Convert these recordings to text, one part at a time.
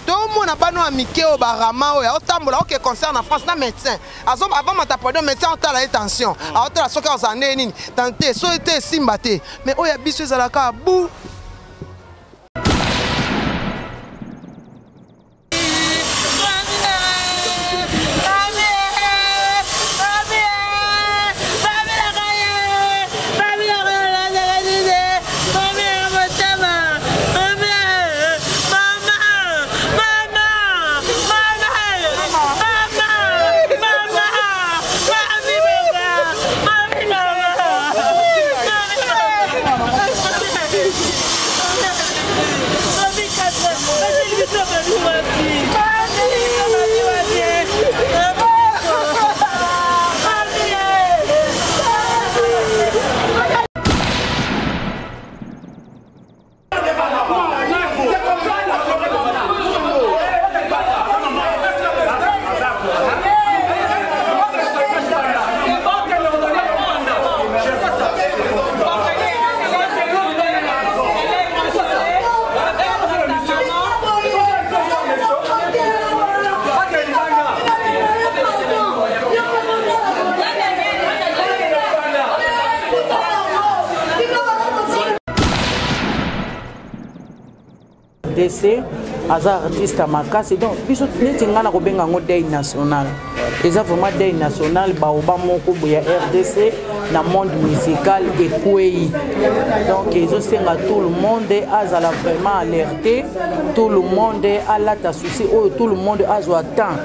Tomona bana ya mike oyo barama oyo aotambola oke concert na France na médecin avamata podium, médecin aotala ye tension, aotala soki azala ndenge nini te, soki te esimba te. Mais oyo ya biso ezalaka bu. DC aza artiste ya makasi, donc biso neti ngai na kobenga yango deuil national. Eza vraiment deuil national. Baoba moko boye ya RDC na monde musical ekwei, donc ezosenga tout le monde azala vraiment alerté, tout le monde alata souci oyo, tout le monde azwa temps.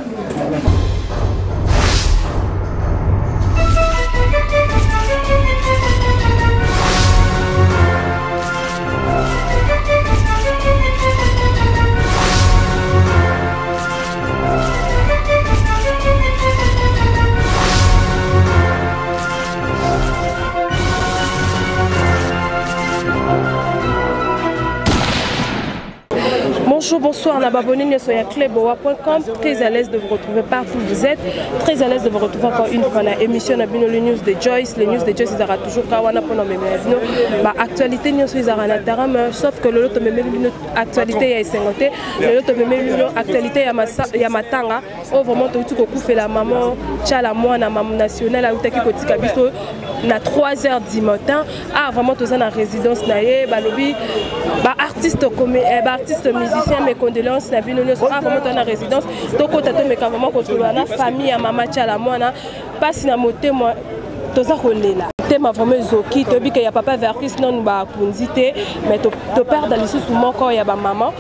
Bonjour, bonsoir, na babonné nyonso ya cleboa.com. Très à l'aise de vous retrouver partout où vous êtes. Très à l'aise de vous retrouver encore une fois na émission na bino, le news de Joyce. Le news de Joyce ezalaka toujours ka wana mpona omemela bino ba actualité nyonso ezalaka na terrain, mais sauf que lelo tomemeli bino actualité ya esengo te. Lelo tomemeli bino actualité ya matanga oyo vraiment touti kokufela maman Tshala Mwana, maman nationale, autaki kotika biso na 3 heures du matin. Ah, vraiment toza na résidence na ye. Balobi baartiste, baartiste musicien, mes condoléances na bino nyonso. Ah, vraiment toza na résidence, tokota, tomeka vraiment kosolola na famille ya mama Tshala Mwana. Mpasi na motema, toza kolela, motema vraiment ezoki. Toyebi ke ya papa Verkis nanu bakundi te, mais toperdre lisusu moko ya bamama,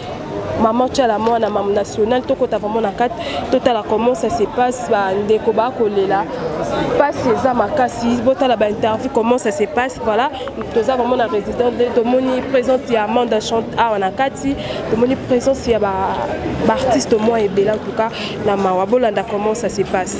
maman Tshala Mwana, mama nationale. Tokota vraiment na kati, totala comment ça se passe. Bandeko bakolela, mpasi eza makasi. Botala bainterview, comment ça se passe. Voilà, toza vraiment na résidence. Tomoni présence ya Manda Chante awa na kati, tomoni présence ya baartiste mwa ebele. En tout cas na mawa, bolanda comment ça se passe.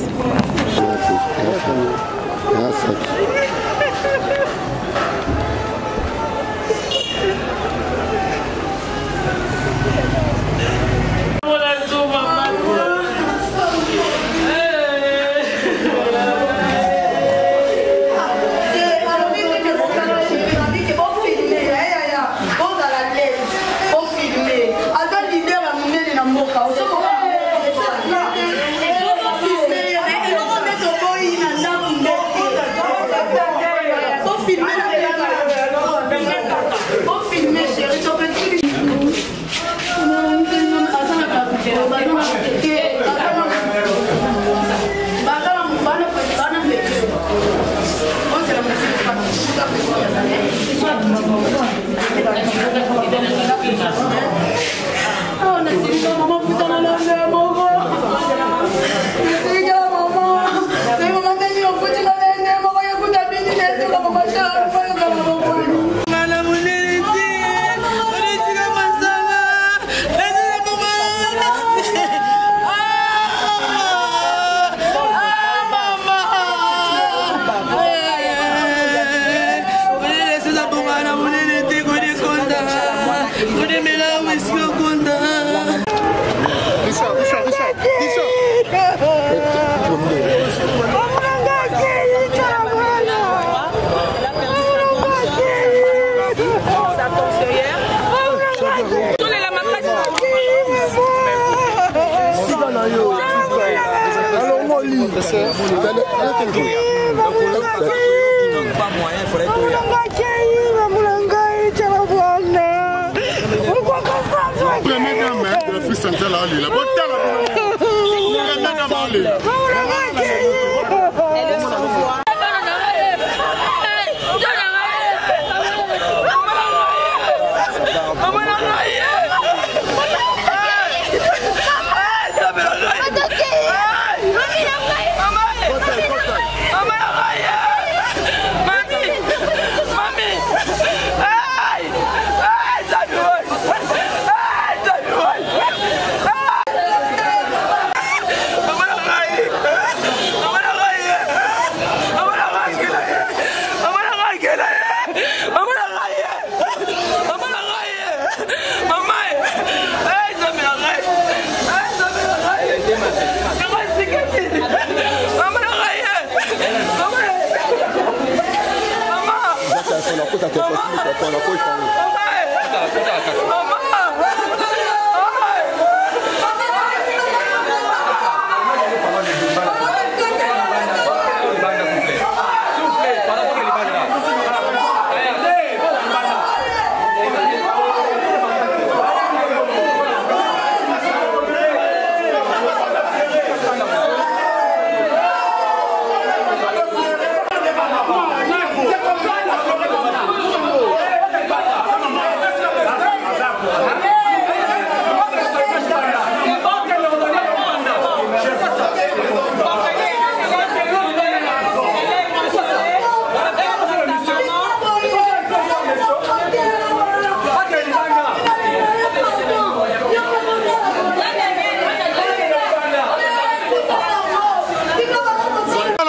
Première dame de l'Afrique centrale alela. Botala Première dame alela.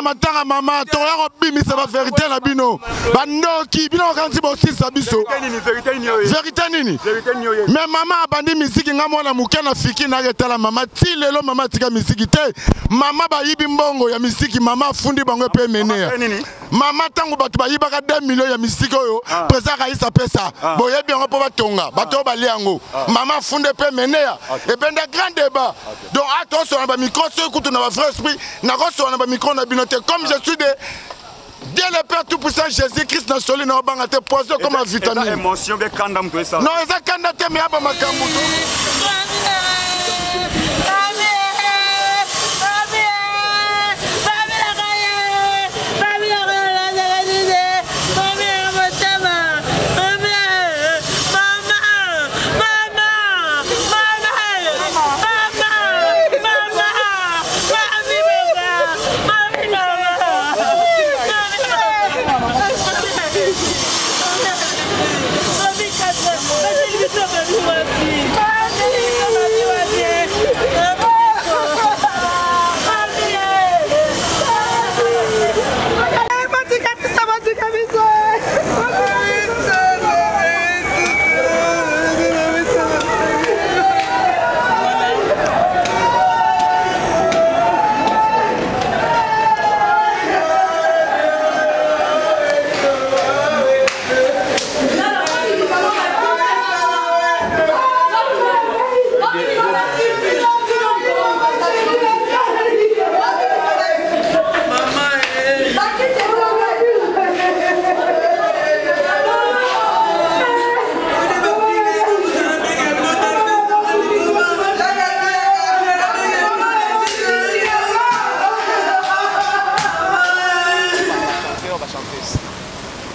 Matanga mama tokoya kobimisa baverité na bino bandoki bino bakanisi bosilisa biso verité nini me mama abandi misiki nga mwana moke na fiki nake etala mama ti lelo mama atika misiki te mama bayibi mbongo ya misiki mama afundi bango epe emenea mama ntango bato bayibaka 2 million ya misiki oyo président Raïs apesa boyebi yango mpo batonga bato oyo balia yango mama afundi epe emenea ebenda grand débat. Donc atosola na bamicro soki kutu na bavrai esprit nakosola na bamicro na bino te comme je suis de Dieu le Père Tout-Puissant Jésus-Christ na soli na obanga te poison comme vitamine. Émotion be kanda mutu esa. Non, eza kanda te mais aba makambo to.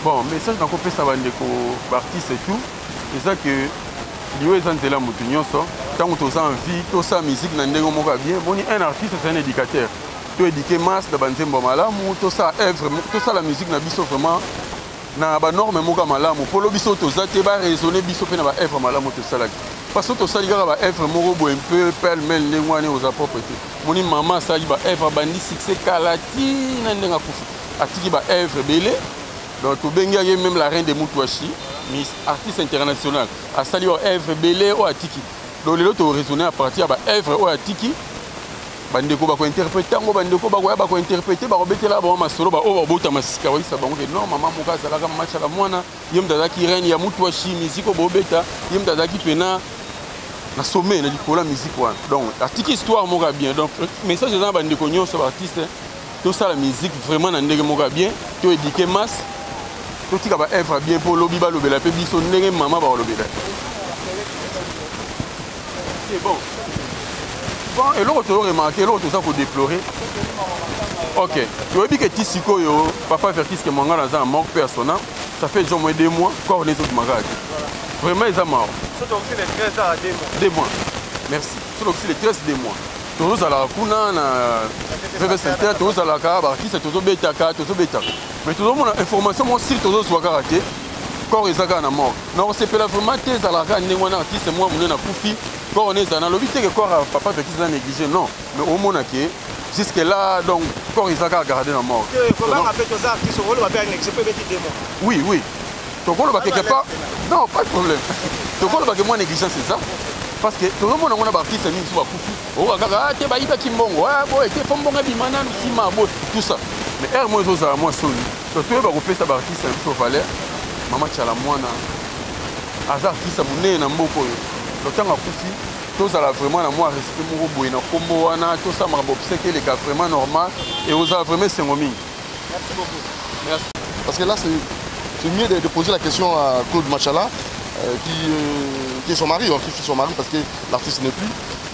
Bon, message nakopesa bandeko baartiste et tout eza ke liwa eza nzela motu nyonso. Ntango toza en vie, tosala musique na ndenge moko ya bien. Boni un artiste, c'est un éducateur, toéduquer masse na banzembo ya malamu, tosala œuvre, tosala musique na biso vraiment na banorme moko ya malamu, mpo lobi biso toza te, baraisonne biso mpe na baœuvre malamu tosalaki, parce que tosali kaka baœuvre moko boye mpe pêle-mêle ndenge wana oza propre te. Moni mama asalaki baœuvre, abandi succès kala ti na ndenge akufi, atiki baœuvre ebele. Donc tobengaki même la reine de Mutuashi, miss artiste international, asali oyo œuvre ebele oyo atiki. Donc lelo toraisonne à partir ya baœuvre oyo atiki, bandeko bakointerprete yango, bandeko bakoya bakointerprete, bakobetela bango masolo, baoyo babotama sika bayisa bango ke non, mama moko azalaka machala mwana ye moto azalaki reine ya Mutuashi, musique oyo bobeta, ye moto azalaki pena na sommet na likolo ya musique wana. Donc atiki histoire moko ya bien. Donc message eza na bandeko nyonso baartiste. Tosala musique vraiment na ndenge moko ya bien, to éduquer masse, totika ba œuvre bien mpo lobi balobela mpe biso ndenge mama bakolobela. C'est bon. Bon, eloko tozo remarquer, eloko toza ko déplorer. Ok, toyebi ke ti sikoyo papa Verckys ke Mwangala aza na morgue mpe ya sona, ça fait déjà au moins 2 mois, corps ne ezobimaka te. Vraiment eza mawa. 2 mois. Merci. Soki le 13, 2 mois. Tozozalaka kuna na VV Center, tozozalaka baartiste, tozobetaka, tozobetaka. Mais tozomona information moko sili tozozwa kaka te. Corps eza kaka na morgue. Na kosepela vraiment te, ezalaka kaka ndenge wana. Artiste mwa monene akufi, corps wana ezala, nalobi te ke corps ya papa Verckys eza négligé, non, mais omona ke jusque là donc corps eza kaka gardé na morgue. Oui, tokoloba quelque part, non, pas de problème, tokoloba ke mwa négligence eza, parce que tozomona ngo na baartiste mingi so bakufi, oyoka kaka te bayibaki mbongo, boye te, fo mbongo ebima nanu nsima, boye, tout ça. Mais heure moko ezozala mwa soni. So toyeba kopesa baartiste na biso valeur. Mama Tshala Mwana aza artiste monene na mboka oyo. Donc ntango akufi, tozala vraiment na mwa respect moko boye na nkombo wana, tosala makambo obsèque eleka vraiment normal et ozala vraiment esengo mingi. Merci beaucoup. Merci. Parce que là, c'est mieux de poser la question à Claude Machala, qui est son mari, hein, qui fut son mari, parce que l'artiste n'est plus.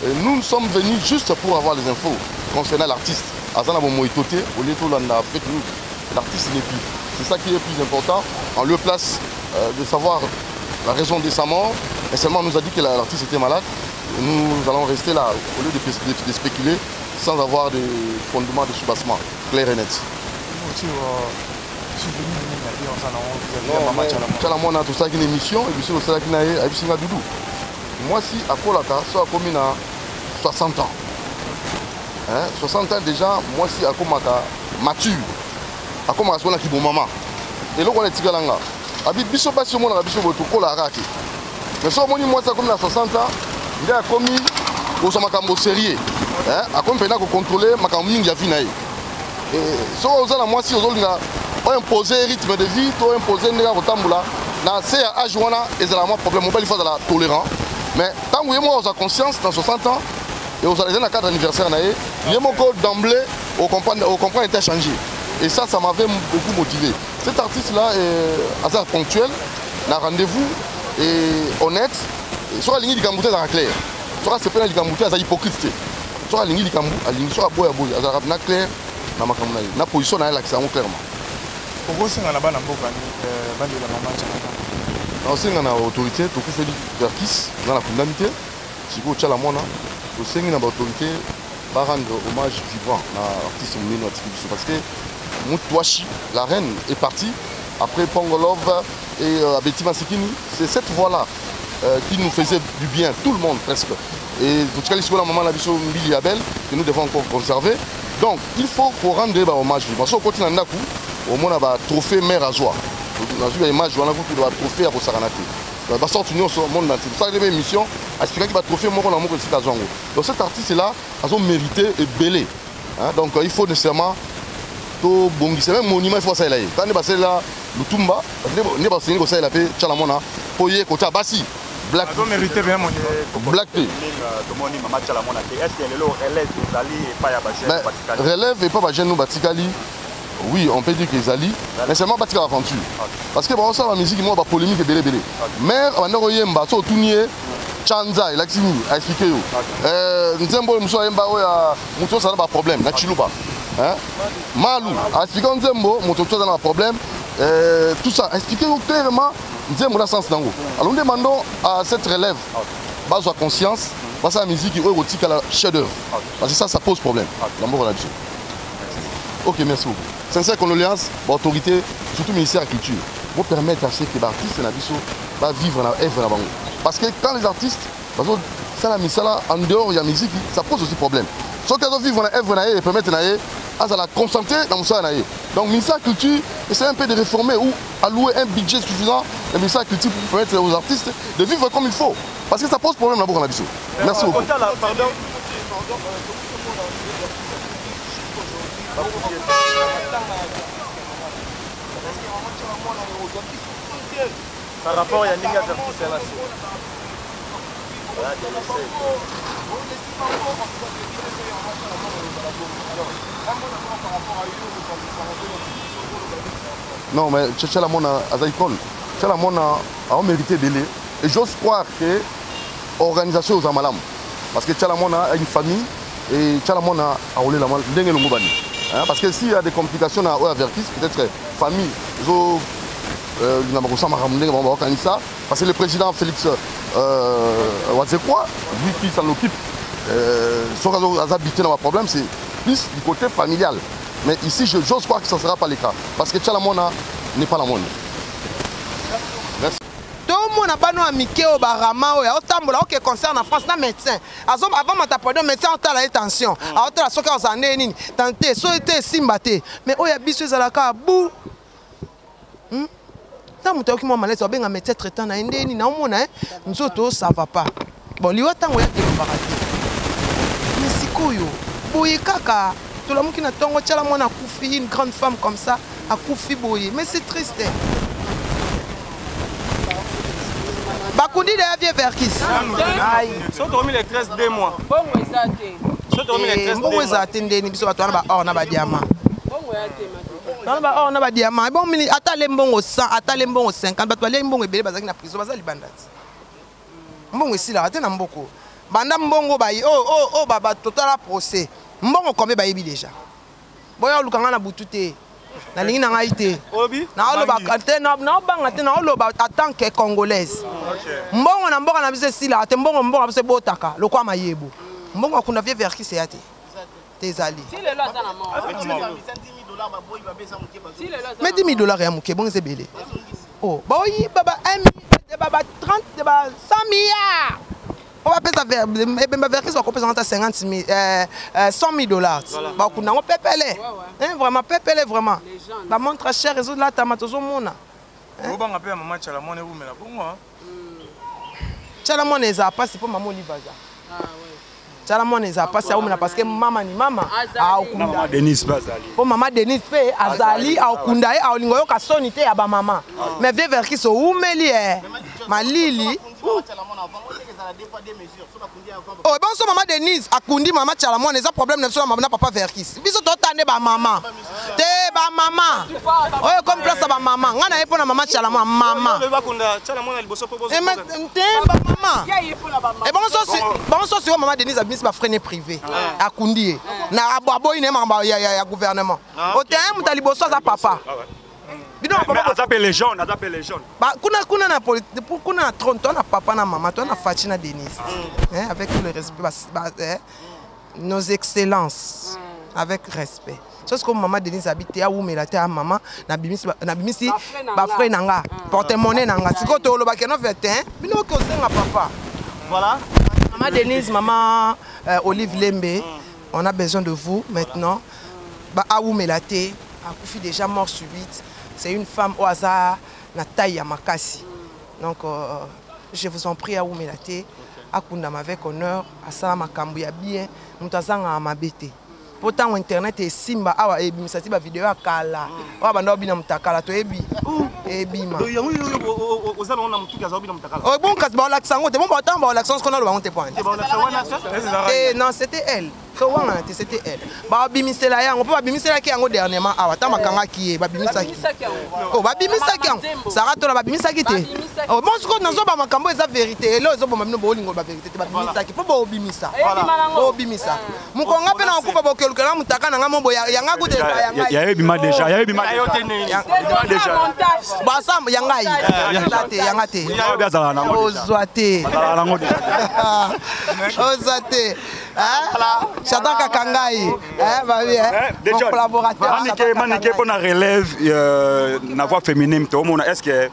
Et nous, nous sommes venus juste pour avoir les infos concernant l'artiste. Aza na bomoi to te, au lieu de la fake news, l'artiste n'est plus. C'est ça qui est plus important. En lieu place de savoir la raison de sa mort, et seulement on nous a dit que l'artiste était malade. Et nous allons rester là, au lieu de spéculer, sans avoir de fondement de soubassement clair et net. Tshala Mwana, tosalaki na émission, émission tosalaki na ye, ayebisi nga: "Dudu, mwasi akolaka so akomi na 60 ans." Hein? 60 ans déjà, mwasi akomaka mature, akomaka sikoyo na kibomama. Eloko wana etikala nga. Abi biso basi, omonaka biso boye, tokolaka te, mais so omoni mwasi akomi na 60 ans, nde akomi kozwa makambo sérieux, akomi mpenza kocontrôle makambo mingi ya vie na ye. Soki oza na mwasi, ozolinga oimpose rythme de vie to impose ndenge akotambola na se ya age wana, ezalaka mwa problème. Mobali faut azala tolérant, mais ntango ye moko azwa conscience na 60 ans, ozala eza na cadre anniversaire na ye, ye moko d'emblée ocomprendre ete changé. Et ça, ça m'avait beaucoup motivé. Cet artiste là aza ponctuel na rendez-vous et honnête. Soki alingi likambo te, azalaka clair. Soki asepeli na likambo te, aza hypocrite te. Soki alingi likambo, alingi. Soki aboya, aboyi. Azalaka na clair na makambo na ye, na position na ye, alakisa yango clairement. Okosenga na bana mboka bandela mama Tshala? Naosenga na autorité, tokufeli Verckys nga na kundami te. Sikoyo Tshala Mwana, tosengi na baautorité barendre hommage vibrant na artiste monene atiki biso, parce que Moutouachi, la reine, est partie après Pongolov et Abeti Masikini. C'est cette voix-là qui nous faisait du bien, tout le monde presque. Et en tout cas, ici, la maman na biso Mbilia Bel, que nous devons encore conserver. Donc, il faut qu'on rende ba hommage vivant. So côté na ndaku, au moins ba trophée mère à joie. Nazwi ba image wana kutu, ba trophée ya kosakana te. Basorte nyonso, monde entier. Tosala mpe émission, expliquaki batrophée moko na moko esika azwa yango. Donc cet artiste là azo mérité ebele. Hein, donc il faut nécessairement tobongisa même monument, il faut asalela ye. Tala nde basalela Lutumba, nde basengi kosalela mpe Tshala Mwana, mpo ye kotia basi black mérité bien. Black te. Tomoni mama Tshala Mwana te. Est ce que lelo relève ezali epai ya bajeune batikali? Relève epai bajeune no batikali, oui, on peut dire que ezali, mais seulement batika aventure, parce que baosala bamusike moko bapolémique ebele ebele. Mare abanda koyemba, so otuni ye chanza elakisi nini, aexplike yo. Nzembo oyo mosusu ayemba, oyo moto osala baproblème na chiluba, malu, aexplike yo nzembo moto mosusu aza na baproblème, tout ça explique yo clairement nzembo na sens nango. Alors nous demandons à cette relève bazwa conscience, basala musique oyo kotikala chef d'œuvre, parce que ça, ça pose problème na mboka na biso. Ok, merci beaucoup. Sincère condoléance. Baautorité, surtout ministère ya culture, vont permettre à ce que baartiste na biso bavivre na œuvre na bango, parce que quand les artistes bazosala misala en dehors ya musique, ça pose aussi problème. Soki azovivre na œuvre na ye, permettre na ye azala concentré na mosala na ye. Donc ministère ya culture essaie un peu de réformer ou allouer un budget suffisant na ministère ya culture pour permettre aux artistes de vivre comme il faut, parce que ça pose problème na mboka na biso. Merci beaucoup. Pardon. Par rapport ya ndenge avertise na se. Non, mais Tshala Mwana aza icône. Tshala Mwana a mérité ebele et j'ose croire que organisation oza malamu, parce que Tshala Mwana a une famille et Tshala Mwana aolela ndenge elongo bani, hein, parce que s'il y a des complications na oyo avertis, peut-être famille ezo linga bakosala makambo ndenge bango bakokanisa, parce que le président Félix Wazekwa, lui qui s'en occupe, soki aza bité na baproblème, c'est plus du côté familial. Mais ici, j'ose croire que ça ne sera pas le cas, parce que Tshala Mwana n'est pas la moindre. Merci. Tomona bana ya mike oyo barama oyo aotambola, oke concert na France na médecin, avant mata podium, médecin aotala ye tension, aotala soki azala ndenge nini te, soki te esimba te. Mais oyo ya biso ezalaka bu ntango moto ayoki mwa malaise, babenga médecin traitant na ye, ndenge nini naomona nzoto, ça va pas. Bon, liwa ntango ya elobaka te, mais sikoyo boye kaka tolamuki na ntongo, Tshala Mwana akufi. Une grande femme comme ça akufi boye, mais c'est triste. Bakundi deya vieux Verkis. So tokomi le 13, 2 mois. Mbongo eza te. So tokomi le 13. Mbongo eza te ndeni? Biso bato wana baor na badiamant, wana baor na badiamant. Bon, mini ata le mbongo 100, ata le mbongo 50, bato balia mbongo ebele, bazalaki na prison, baza libanda ti. Mbongo esilaka te na mboko. Banda mbongo bayi oyo totala procès, mbongo combien bayebi déjà? Boya oluka ngai na butu te, nalingi na ngai te, naoloba te, naobanga te, naoloba en tant que Congolaise. Mbongo na mboka na biso esilaka te. Mbongo mboka na biso ebotaka lokwa mayebo. Mbongo akunda vieux Verkis eya te, te ezali. Mais 10 000 $ ya moke, bongo eza ebele. Oh, baoyiba ba 1, ba 30, ba 100 milliards po bapesa ebemba Verkis, bakopesa ngo ata 50 100 000 $, bakunda yango pepele, vraiment pepele, vraiment. Bamontre cher ezolatama, tozomona. Obanga mpe ya mama Tshala Mwana ewumela bongo. Tshala Mwana ezala mpasi mpo mama Olive aza. Tshala Mwana ezala mpasi aumela, parce que mama ni mama aokunda. Denise mpe azali. Mpo mama Denise mpe azali, aokunda ye, aolinga oyoka soni te ya bamama. Mais vieux Verkis oumeli e malili. Oh, bonso mama Denise akundi mama Tshala Mwana, eza problème na biso na papa Verkis. Biso tota nde bamama te, bamama oyo comme place ya bamama. Ngai na ye mpo na mama Tshala Mwana, mama te, bamama. Ebongo so sikoyo mama Denise abimisi bafrais privé, akundi ye na aboyi na ye makambo ya gouvernement. Oteya moto ya liboso aza papa bino. Aza mpe légende, aza mpe légende. Kuna kuna na kuna na trône, to na papa na mama, to na Faci na Denise, hein, avec tout le respect, ba, hein, nos excellences, avec respect. So sikoyo mama Denise abi te, awumela te, a mama nabimisi bafrais na nga, porte-monnaie na nga. Sikoyo tolobaki no 21, bino oki osenga papa. Voilà. Mama Denise, mama Olive Lembe, on a besoin de vous maintenant. Ba awumela te, akufi déjà, mort subite. C'est une femme oyo aza na taille ya makasi. Donc je vous en prie, awumela te, akundama avec honneur. Asala makambo ya bien, moto azangaka mabe te. Mpo ntango internet esimba awa, ebimisa ti bavideo ya kala oyo banda obina motakala, toyebi ebima. Oza nango na motuki, aza obina motakala. Bon, kasi baolakisa yango te. Bon, ntango baolakisa yango, sikoyo naloba yango te po te. Non, c'était elle, towangana te, c'était elle. Babimisela yango mpo babimiselaki yango dernièrement awa, ntango bakangaki ye, babimisaki. Oh, babimisaki yango, Sara Tola, babimisaki te. Oh, bon, sikoyo nazoba makambo eza vérité. Elo ezoboma bino, boolingo bavérité te. Babimisaki mpo boobimisa, boobimisa mokonga mpe na kokufa, bokelukela mutaka na nga mo boye yanga kuta. Yayebima déjà, yayebima déjà. Basa ya ngai eza te, yanga te. Azala nango. Ozwa te. Azala nango déjà. Ozwa te. Shadrack Akangai, babi, mon collaborateur. Manike, Manike, mpona relève na voix féminine, toomona, est ce que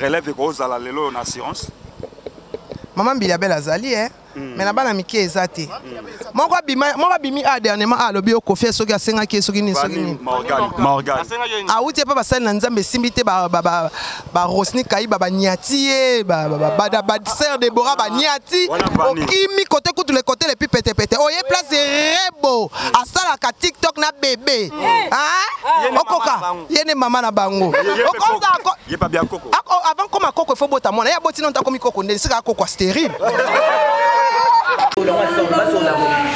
relève ekozala lelo na assurance? Mama Mbilia Bel azali, eh? Mais na bana mike eza te. Moko abimi a dernièrement, alobi oKoffi soki asengaki ye soki nini, soki nini. Morgan. Awuti epa basali na Nzambe, esimbi te. Barosni Kaiba baniati ye, basœur Debora baniati. Okimi kote kutu, le kote lepi petepete oye place Rebo asalaka TikTok na bebe okoka ye nde mama na bango. Avant koma koko, ifo bota mwana ye aboti nano, takomi koko ndeni sika akoko stérile.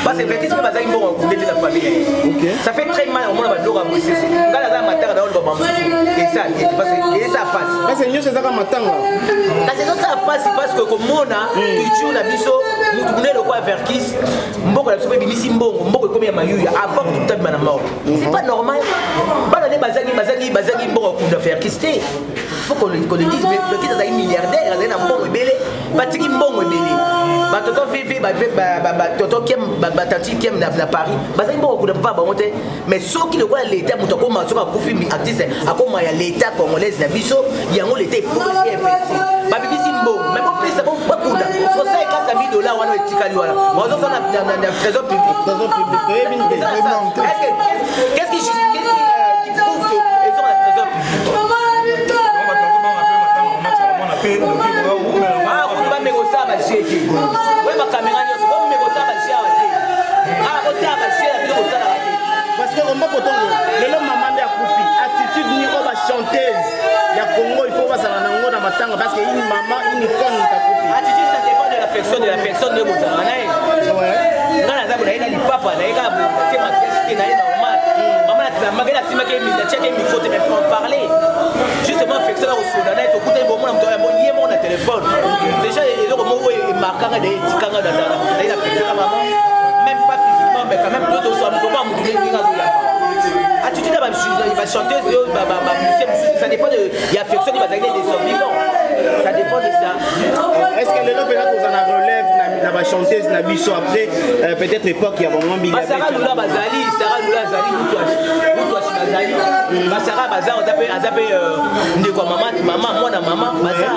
Parce que Verckys mpe bazalaki mbongo ya kokunde te na famille na ye. Ça fait très mal omona babiloko ya bosese. Ngai naza na matanga na oloba mamosusu eza parce que eza pasi. Parce que nyonso ezaka matanga. Kasi ezosala pasi parce que komona culture na biso mutu monene lokola Verckys, mboka na biso mpe ebimisi mbongo, mbongo ekomi ya mayuya avant kutu mutu abima na mort. C'est pas normal. Bana nde bazangi bazangi bazangi mbongo ya kokunda Verckys te. Faut qu'on le dise, mais Verckys azali milliardaire, azali na mbongo ebele. Batiki mbongo ebele. Batoto vv batoto kem, batati kem na Paris bazali mbongo kuna papa bango te. Mais soki lokola leta moto akoma, soki akufi artiste akoma ya leta congolaise na biso, yango leta il faut investir. Babibisi mbongo, mais bopesa bakunda 64 000 dollars wana etikali wana bazosala na trésor public. Qu'est-ce qui prouve que ils ont un trésor public? Ah, kutu bameka osala baje te, oye bakamera nyonso bomeka osala baje awa te, osala baje na bino bosalaka te. Parce que omba kotongo lelo mama nde akufi, attitude ni oyo bachanteuse ya Congo il faut bazala nango na matanga, parce que une mama, une icône akufi. Attitude, ça dépend de l'affection de la personne nde bozalaka na ye. Nga naza boye, naye na lipapa, naye kaka boye, natie maquillage te, naye normal. Mama namake nasimaki, natiaki micro te, mais pour en parler justement, affection na kosoda naye, tokutani, bomona moto ye moko na téléphone déjà, eloko moko oyo emarkanga de etikanga, nazali na affection na mama, même pas physiquement, mais quand même tozwa moto moko motu ndenge azoyamba. Attitude ya bachanteuse oyo, bamusicien mosusu, ça dépend de ya affection nde bazalaki de son vivant, ça dépend de ça. Est ce que lelo mpenza toza na relève na bachanteuse na biso après peut-être époque ya bango mbili? Basara Lula bazali, Sara Lula azali, Mutuashi bazali, Basara baza, aza mpe ndeko ya mama, mama mwana mama baza,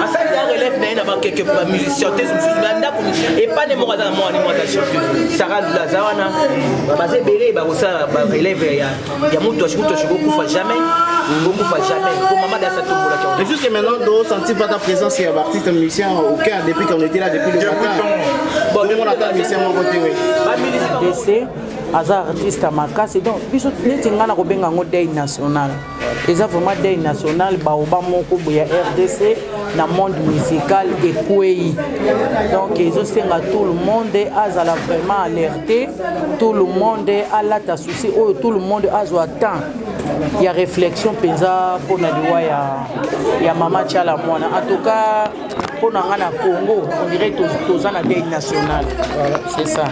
asali na relève na ye na bakeke bamusicien mosusu na ndako epane moko aza na mwana moko aza chanteuse. Sara Lula aza wana, baza ebele bakosala barelève ya Mutuashi. Mutuashi kokufa jamais, kokufa jamais, po mama dasa tombolaki. Et jusque maintenant, on sentit pas ta présence ya artiste musicien aucun depuis qu'on était là depuis le matin. Bon, on attend musicien mon côté, oui. DC aza artiste ya makasi, donc biso neti ngai na kobenga yango deuil national. Eza vraiment deuil national, baoba moko boye ya RDC na monde musical ekwei. Donc ezosenga tout le monde azala vraiment alerté, tout le monde alata souci oyo, tout le monde azwa temps ya réflexion mpenza mpona liwa ya mama Tshala Mwana. En tout cas, mpo na nga na Congo, on dirait toza na deuil national, c'est ça.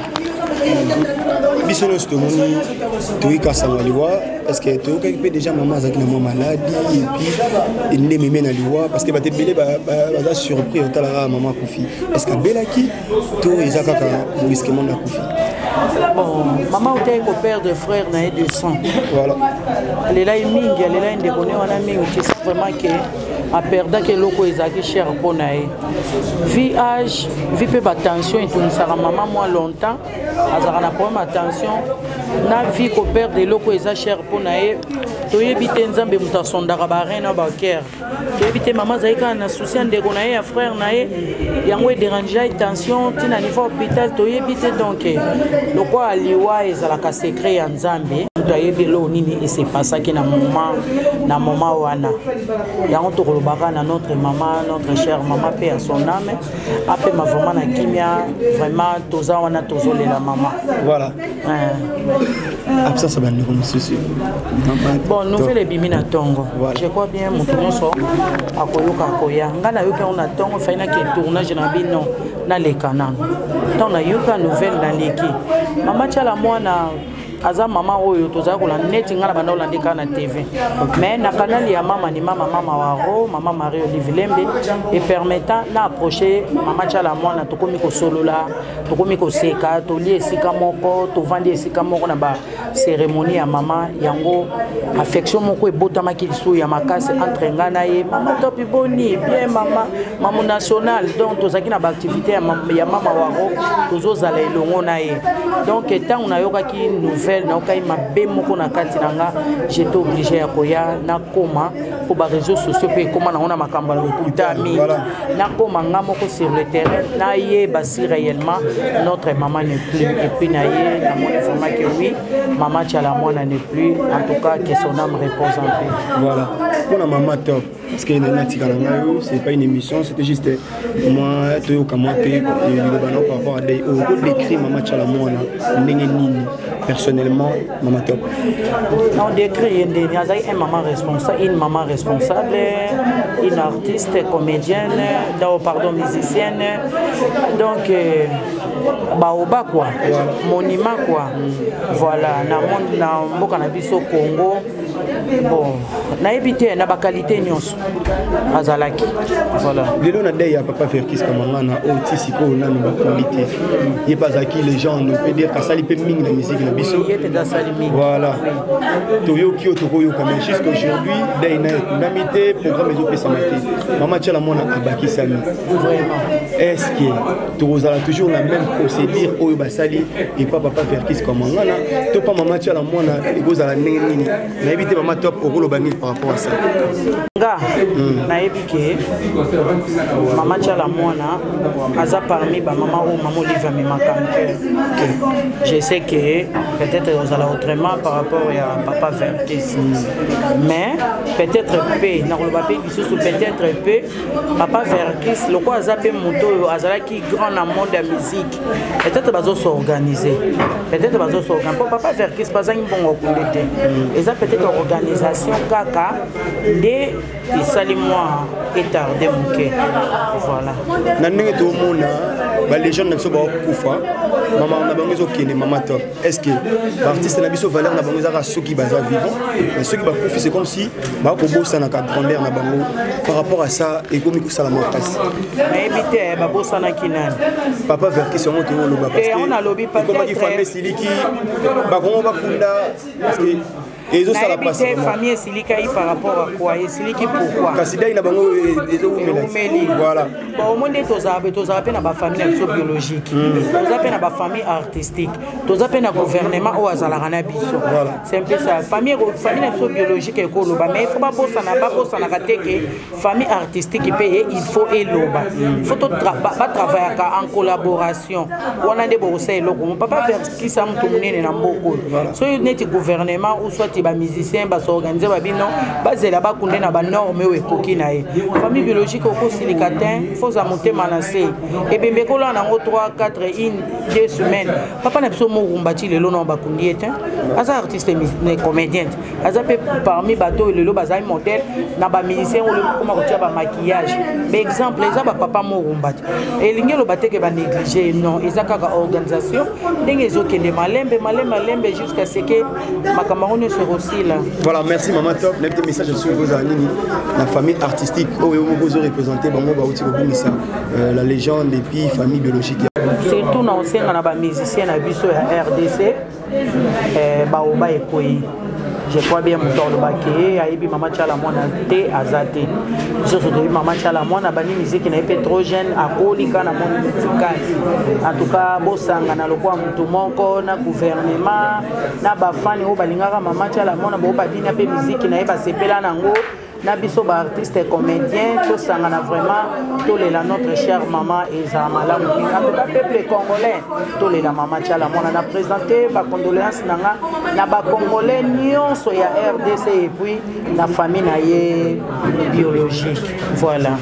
Biso nyonso tomoni, toyoki sango liwa. Est ce que toyokaki mpe déjà mama azalaki na mwa maladie et puis nde meme na liwa? Parce que bato ebele baza surpris otalaka mama akufi. Est ce que abelaki to eza kaka brusquement nde akufi? Bon, mama otaki koperdre frère na ye de sang. Voilà. Alela ye mingi, alela ye ndeko ne wana mingi. Tu sais vraiment ke aperdaki eloko ezalaki cher mpo na ye. Vi age, vi mpe batension etungisaka mama mwa longtemps, azalaka na problème ya tension na vi koperdre eloko eza cher mpo na ye. Toyebi te, Nzambe moto asondaka barein na bacœur. Toyebi te, mama azali kaka na souci ya ndeko na ye, ya frère na ye, yango edérange ye, tension ntina niveau hôpital, toyebi te. Donc lokola liwa ezalaka secret ya Nzambe, moto ayebi eloko nini esepasaki na moment wana. Yango tokolobaka na notre mama, notre chère mama, mpe ya son âme apema vraiment na kimia. Vraiment toza wana, tozolela mama. Voilà, absence ya bandeko mosusu? Bon, nouvelle ebimi na ntongo, je crois bien moto nyonso akoyoka akoya. Ngai nayoki yango na ntongo, fai nake tournage na bino, naleka nano. Ntango nayoka nouvelle, naleki. Mama Tshala Mwana aza mama oyo tozali kolanda, neti ngai na banda kolanda kaka na TV, mais na kanali ya mama ni mama, mama waro, mama Marie Olive Lembe, epermettant na approche mama Tshala Mwana, tokomi kosolola, tokomi koseka, tolie esika moko, tovandi esika moko na bacérémonie ya mama. Yango affection moko ebotamaki lisusu ya makasi entre ngai na ye. Mama Topi, boni bien mama, mamu national. Donc tozalaki na baactivité ya mama waro, tozozala elongo na ye. Donc ntango nayokaki nouvelle Nouvelle nayokai mabe moko na kati na nga, j'étais obligé ya koya nakoma mpo baréseaux sociaux mpe ekóma nango na makambo ya lokuta mingi. Nakoma nga moko sur le terrain, nayeba si réellement notre maman n'est plus. Et puis na ye namoni vraiment que oui, Mama Tshala Mwana n'est plus. En tout cas, que son âme repose en paix. Voilà, mpona Mama Top, parce que nani atikala ngai oyo, c'est pas une émission, c'était juste moi toyoka mwa mpe liloba nao par rapport à deuil oyo. Kodécrire Mama Tshala Mwana ndenge nini personnellement, Mama Top? On décrit ye ndeni azalaki un maman responsable, une maman responsable, une artiste comédienne, donc, pardon, musicienne. Donc baoba quoi, monument quoi. Voilà, na monde, na mboka na biso Congo. Bon, nayebi te, na baqualité nyonso azalaki, voilà. Lelo na deuil ya papa Verckys Kamangana oyo, ti sikoyo nanu bakundi te. Ye mpe azalaki légende, on peut dire kasali mpe mingi na musique na biso. Ye mpenza asali mingi. Voilà, toyoki oyo tokoyoka, mais jusqu'aujourd'hui deuil na ekundami te, programme ezopesama te. Mama Tshala Mwana abakisami. Vraiment. Est ce que tokozala toujours na même procédure oyo basali epa papa Verckys Kamangana to pa Mama Tshala Mwana? Ekozala ndenge nini? Nayebi te, Mama Top, okoloba nini par rapport à ça? Nga nayebi ke Mama Tshala Mwana aza parmi bamama oyo Mama Olive amemaka cœur. Je sais que peut-être ozala autrement par rapport ya papa Verckys, mais peut-être mpe nakoloba mpe lisusu, peut-être mpe papa Verckys lokola aza mpe moto oyo azalaki grand na monde ya musique, peut-être bazos'organiser, peut-être bazos'organiser mpo papa Verckys bazangi mbongo akunde te. Eza peut-être organisation kaka nde esali mwa etarde moke, voilà. Na ndenge tomona balégende na biso baokufa, mama na bango ezokende. Mama Top, est ce que baartiste na biso, valeur na bango ezaka soki baza vivant, mais soki bakufi, c'est comme si bakobosanaka grandeur na bango? Par rapport à ça, ekomi kosala makasi. Nayebi te, babosanaki nani? Papa Verckys, yango tooloba. Yango nalobi. Ekomaki famille esiliki, bakongo bakunda, parce que ezosala. Nayebi te, famille esilikai par rapport à quoi? Esiliki pourquoi? Kasi deuil na bango ezowumela. Voilà. Bon, omoi nde tozala mpe na bafamille na biso biologique, toza mpe na bafamille artistique, toza mpe na gouvernement oyo azalaka na biso. C'est un peu ça. Famille, famille na biso biologique ekoloba, mais il faut babosana, babosanaka te ke famille artistique mpe ye, il faut eloba, il faut batravaillaka en collaboration. Wana nde bokosala eloko mo papa Verckys moto monene na mboka oyo. Soki neti gouvernement ou soit bamusicien bas'organiser, babino bazela bakunde na banorme oyo ekoki na ye. Famille biologique okosilika te, foza motema na se, ebembe ekolala nango 3 4 1 2 semaines. Papa na biso Morumba, ti lelo na bakundi ye te. Aza artiste comédien te, aza mpe parmi bato oyo lelo bazali modèle na bamusicien oyo koma kotia bamaquillage. Baexemple eza bapapa Morumba te. Elingi eloba te ke banéglige, non, eza kaka organisation ndenge ezokende malembe malembe malembe jusqu'à ce que makambo yango nyonso ekosila. Voilà, merci Mama Top. Nayebi te, message soki kozala nini na famille artistique oyo moko ozoreprésente bango bauti kobimisa la légende, et puis famille biologique? Surtout na osenga na bamusicien na biso ya RDC, baoba ekwei. Je crois bien moto alobaki ye ayebi Mama Tshala Mwana te, aza te. Biso so toyebi Mama Tshala Mwana, bandi miziki na ye mpe trop jeune, akoli kaka na monde musical. En tout cas, bosangana lokola motu moko na gouvernement na bafani oyo balingaka Mama Tshala Mwana, bao babina mpe miziki na ye, basepela nango. Na biso baartiste comédien, tosangana vraiment, tolela notre chère mama, ezala malamu mingi. En tout cas, peuple congolais, tolela Mama Tshala Mwana. Na présente bacondoléance na nga na bacongolais nyonso ya RDC et puis na famille na ye biologique, voilà.